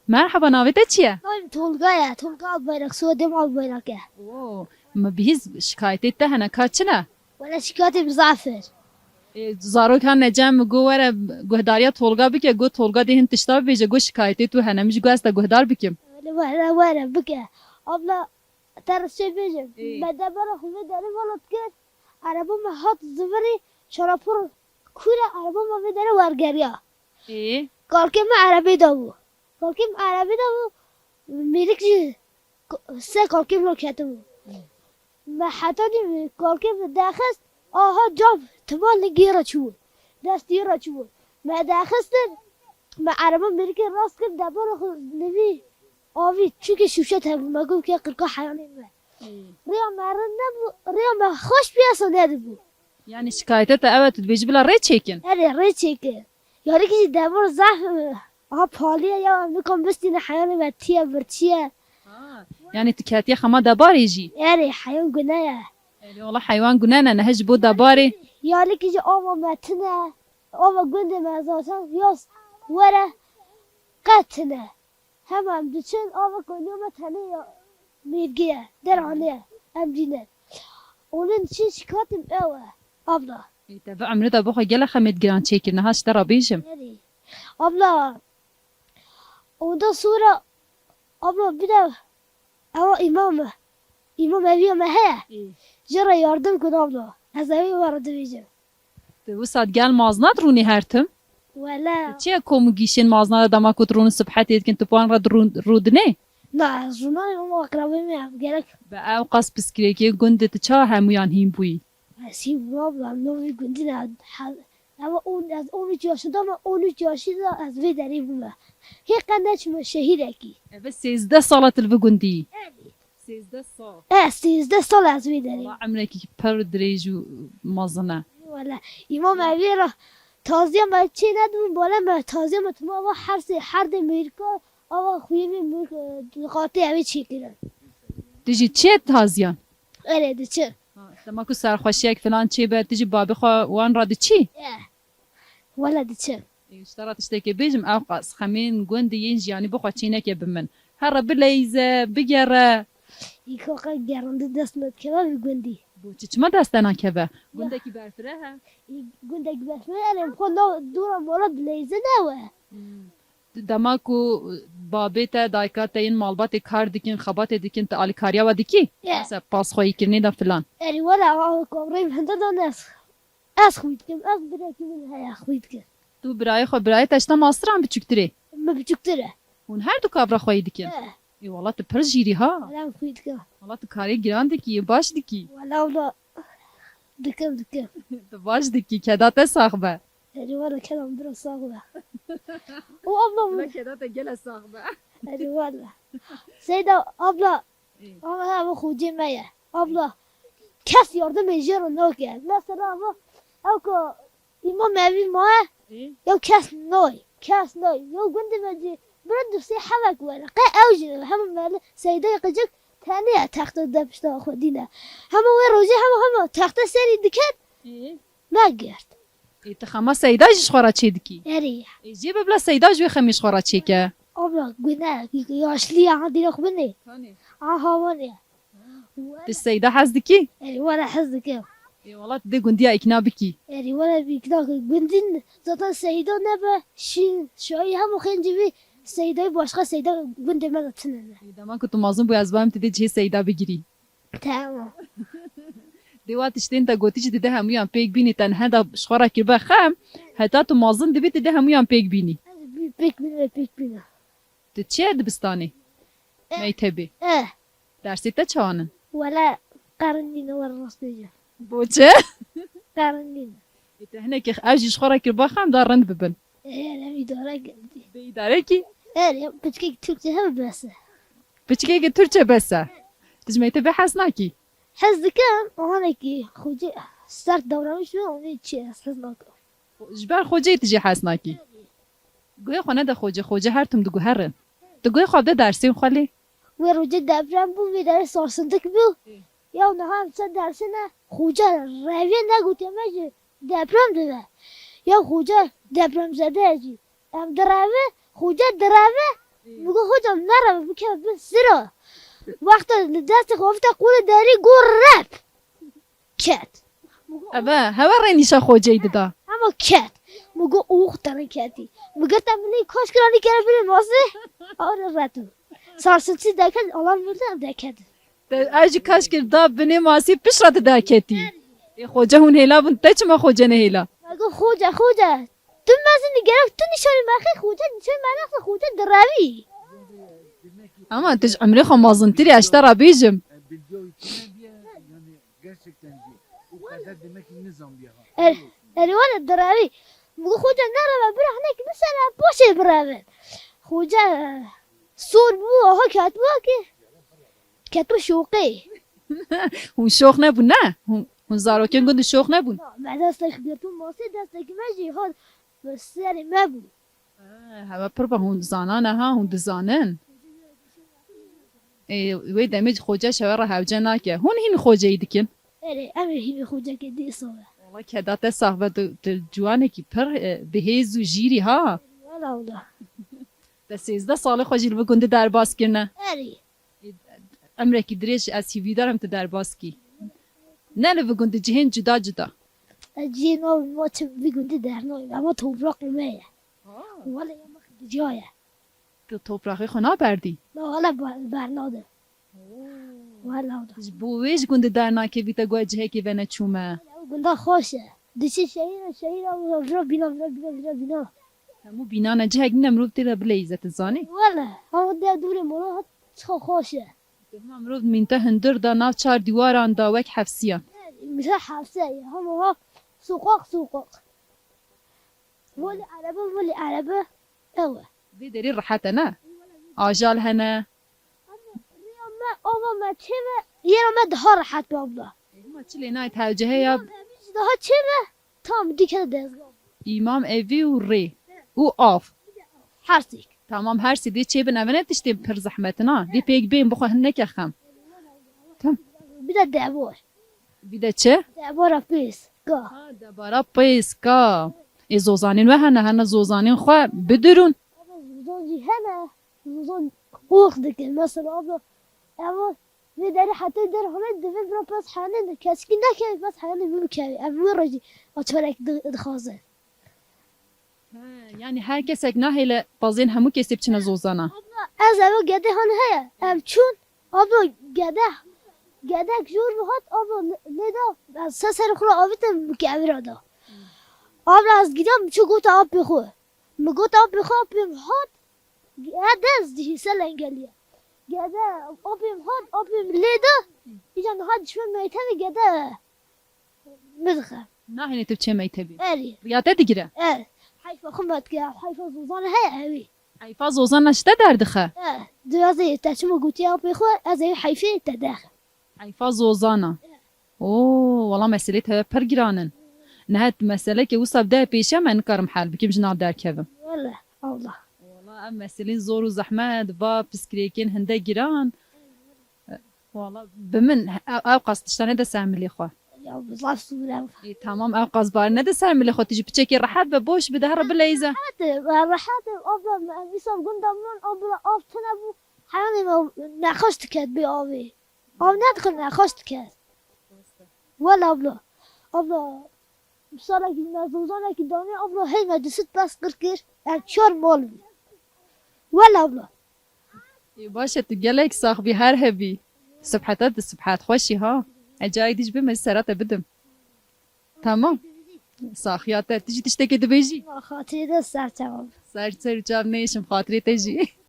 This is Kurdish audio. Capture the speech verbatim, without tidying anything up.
Merhaba, navê te çi ye? Navê min Tolga ye. Tolga Albayrak, soyadê min Albayrak e. Oo, min bihîst şikayetê te hene, ka çi ne? Wele şikayetê min zaf ir. Ê, zarok hene cem min got were guhdariya Tolga bike, got Tolga dê hin tişta bibêje, got şikayetê tu hene, min jî got ez te guhdar bikim. Wele were, were bike. Abla, te re çi bêjim? Ê. Me debara xwe vê derê velat kir. Ereba me hat zivirî, şarapor kûr e, ereba me vê derê wergeriya. Ê. Kalkê me erebê de bû. Kalkê me erebê de bû. Mêrik jî k- ser kalkê me ketibû. Me heta dî kalkê me daxist, aha cam tima li gêra çûbû. Destî ra çûbû. Me daxistin, me ereba mêrikê rast kir, debara xwe nivî avî, çûkê şûşe tevî, me got ke qirka heyanê me. Rêya me rind nebû, rêya me xweş piyasa nedibû. Yanî şikayete te ew e, tu dibêjî bila rê çêkin? Erê, rê çêkin. Yarîkî jî demir zehf, ha, paliye ya, em nikan bistîne, heyanê me tiye, birçiye. Ha, yanî tu ketiye xema debarê jî? Erê, heyan gune ye. Erê, wala heywan gune ne, nehe ji bo debarê. Yarîkî jî ava me tine, ava gundê me zaten yaz were qet tine. Hema em diçin, ava koniya me tenê ya mêrgê ye, deranê ye, em dîne. Onun için şikayetim ew e, abla. Ê, te vê emrê de bo xwe gelek xemêt giran çêkir, niha ji te re bêjim. Erê. Abla, ondan sonra, abla, bir de ewa imam, imam eviya me heye. Ê. Jê re yardım kun abla. Ez eviya we re dibêjim. Tu wisa digel mazna dirûnî her tim? Wele. Tu çi ye kom û gîşên mazna re dema ku dirûnin sibhetê dikin, tu bi wan re dirûn-, rûdinê? Na, ez rûnayêm, hema eqrebê me ev gerek. Bi ew qas piskirêkê gundê tu çawa hemûyan hîn bûyî? Ez hîn bûm abla, em novî gundî ne. He-, ev on, ez on üç yaşında me, on üç yaşında ez vê derê bûme. Hê qe neçime şehîrekî. Ev e sêzdeh sala tu li vî gundî yî? Erê. Sêzdeh sal. E, sêzdeh sal ez wê derê. Wala emrekî pir dirêj û mezin e. Wala. Îmam evê re taziya me çê nedibûn, bale me taziya me tuma ava her sê, her dê mêrika ava xuyê vê mêrika, e, qatê evê çêkirin. Tu jî çi ye taziyan? Erê, diçi. Ha, dema ku serxweşiyek filan çêbe, tu jî babê xwe wan re diçî? E. Wele diçim. Ê, ji te re tiştekê bêjim, ew qas xemên gundê yên jiyanî bixwe çê neke bi min. Here bileyze, bigere. Î ka qe gerandî dest me dikeve vî gundî. Bo çi çima dest te nakeve? Gundekî berfireh e. Î gundekî berfireh e, em xwe nav dora mala dileyze ne we. Hmm. Dema ku babê te, dayika te yên malbatê kar dikin, xebatê dikin, tu alîkariya we dikî? Ye. Mesela pasxweyîkirinê de filan. Erê were, a, kavrayê min hinde da ne ez. Ez xwî dikim, ez birekî min heye xwî dikim. Tu birayê xwe, birayê te ji te mastir an biçûktir ê? Min biçûktir e. Hûn her du kavra xweyî dikin? He. Ê wala tu pir jîr î ha. Wala em xwî dikim. Wala tu karê giran dikî, baş dikî. Wala wala dikim dikim. Tu baş dikî, keda te sax be. Erê wala keda min bira sax be. Û abla min. Wala keda te gele sax be. Erê wala. Seyda abla. Ê. Ama ha, ev xocê me ye. Abla, kes yardimê jê re nake. Mesela ev, ew ku îmam evî maye, Ê. Yew kes nayê. Kes nayê. Yew gundê me jî bira du sê hevek were. Qey ew jî hema mele Seydayê qicik tenê ye, texte de pişta xwe dîne. Hema wê rojê hema, hema texte serî diket. Ê. Me girt. Ê, tu xema Seyda jî ji xwe re çê dikî? Erê. Ê, jê be bila Seyda ji wê xemê ji xwe re çêke. Abla, gune, yaşlî ya, ha dîna xwe binê. Tanê. Aha, wanê. Tu Seyda hez dikî? Erê, were hez dikim. Ê, wela tu dê gundiya îkna bikî. Erê, were bî îkna kir. Gundî zaten Seyda nebe, şî, şayî hemû xêncî vî Seydayî başqa Seyda gundê me de tune ne. Ê, dema ku tu mazin bû, ez bayim tu dê cihê Seyda bigirî. Tamam. Dê wa tiştên te gotî jî dide hemûyan pêk bînî, te nihe de ji xwe re kiribe xem, heta tu mazin dibî dide hemûyan pêk bînî. Pêk bîne, pêk bîne. Tu çi ye dibistanê? Eh. Meytebê. Eh. Dersê te çawan in? Wele qerin nîne, were rast bêje. Bo çi? Qerin nîne. Ê te hinekî ev jî ji xwe re kiriba xem da rind bibin. Erê, em îdare kir. Bê îdare kî? Erê, piçkek Türkçe hebe bes e. Piçkeke Türkçe bes e. Tu ji meytebê hez nakî? Hez dikim, hanekî xwecî sert davranîş be, onê çi ez hez nakim. Ji ber xwecê tu jî hez nakî? Guhê xwe nede xwecê, xwecê her tim diguherin. Tu guhê xwe bide dersên xwe lê. Wê rojê deprem bû, vê derê sarsintî bû. Ya niha em ser dersê ne, xoca revê negotiye me jî deprem dibe. Ya xoca depremzede ye jî. Em direve, xoca direve, mi go Nere bike bin sira. Wexta li destê xwe vite qûlê derî got rep. Ket. Eve, hewe rê nîşa xoceyî dida. Hema ket. Min got ûx terin ketî. Min girte min nî kaş kira nî kere binê masê. Ara retu. Sarsıntı deket, alan vurdu, deket. Te ev jî kaş kir da binê masî pişt re tu derketî. Ê xoce hûn hêla bûn, te çima xoce nehêla? Me got xoce, xoce. Tu mezin gerek tu nîşanî me xê xoce, nîşanî me nexse xoce direvî. Ama tu ji emrê xwe mezintir î, ez ji te re bêjim. Gerçekten diyor. O kadar demek ki nizam bir ha. Er, erê were direvî. Min got xoce nereve bira hinek bisere paşê bireve. Xoce sor bû, aha ketbû ki. Ketbû şoqê. Hûn şox nebûn ne? Hûn, hûn zarokên gund şox nebûn? Me destek girtin masê destek me jî hat serê me bû. He, heve pir be hûn zana ne ha, hûn dizanin. Ê, wê demê jî xoce şewe re hewce nake. Hûn hîn xoceyî dikin? Erê, em ê hîn xocekê dî sobe. Wala keda te sax be, tu, tu ciwanekî pir, e, bi hêz û jîrî ha. Wala wala. Te sêzdeh salê xwe jî li vî gundî derbas kirine. Erê. Ê, emrekî dirêj ez hîvîdar im tu derbas kî. Ne li vî gundî, cihên cuda cuda. Ez cihê navê me çi vî gundî dernayim. Ema topraq me ye. Ha. Wala ya me xwe dicaye. Tu topraxê xwe naberdî? Na, wala ber-, bernade. Oo. Wala wala. Ji bo wê ji gundî dernakevî te got cihekê veneçûme. Ew gunda xweş e. Diçî şehîr e, şehîr e, vira bîna, vira bîna, vira bîna. Hemû bînan e, cihek nîne mirov tê de bileyîze, tu zanî? Wala, hema de dûrê mala hat, çiqa xweş e. Dema mirov mînte hundir da nav çar dîwaran da wek hefsiyan. Mesela hefse ye, hema ha, sokak sokak. Volî erebe, volî erebe, ew e. Vê derî rehet e, ne? Ajal hene. Rêya me, ava me çê ve, yêra me daha rehet be abla. Hema çi lê nayê tevcihe ya. Hemî jî daha çê ve, tam dike dezgah. Îmam evî û rê û av. Hersîk. Tamam, her sê dê çê bin, evine tiştê pir zehmet in ha. Dê pêk bên bixwe hin neke xem. Tam. Bir de debor. Vî de çi? Debara pêska. Ha, debara pêska. Ê zozanên we hene, hene zozanên xwe bidirûn. Zozan jî hene. Zozan qox dike. Mesela abla, ev vê derê heta derxanê divê bira pez hene de keskî nekeve pez hene bikeve. Ev wê re jî açarek di-, dixwaze. He, yani her kesek nahêle pezên hemû kesê biçine zozana. Abla, ez eva gedê han heye. Em çûn, abla, gede, gedek jor bi hat, abla, lê da, ez se serê xwe re avîtim, min kevira da. Abla, ez giram, çû gota apê xwe. Min gota apê xwe, apê min hat, gede ez dihîse lengeliye. Gede, apê min hat, apê min lê da, îca niha dişme meytevê gede. Min dixe. Nahêne tu biçe mektebê? Erê. Riya te digire? E, heyfa xwe me dike, heyfa zozana heye ewî. Heyfa zozana ji te derdixe? E, diraze te çima gotiye apê xwe, ez ê heyfê te derxim. Heyfa zozana. Oo, wala meselê te pir giran in. Niha tu meseleke wisa bide pêşiya me nikarim hel bikim ji nav derkevim. Wele, Allah. Wala ev meselên zor û zehmet, va piskirêkên hinde giran. Wala bi min ew, ew qas tişta nede ser milê xwe. Ya, bi zaf sûre. Ê, tamam, ew qas bar nede ser milê xwe. Tu jî piçekê rehet be, boş bide, here bileyze. Rehet e, rehet e, abla, me, misal gunda min, abla, av tune bû, heyanê me nexweş diket bê avê. Av nedixwe, nexweş diket. Wela abla. Abla, misalekî me zozanekî danê, abla, hey me du sed pez qir kir, em çar mal bû. Wela abla. Ê, baş e, tu gelek sax bî, her hebî. Sibheta di sibhet xweşî ha. Ez carek dî jî bim, ez sera te bidim. Tamam. Saxiya te. Tu jî tiştekê dibêjî? Xatirê de ser çav. Ser ser çav nêşim, xatirê te jî.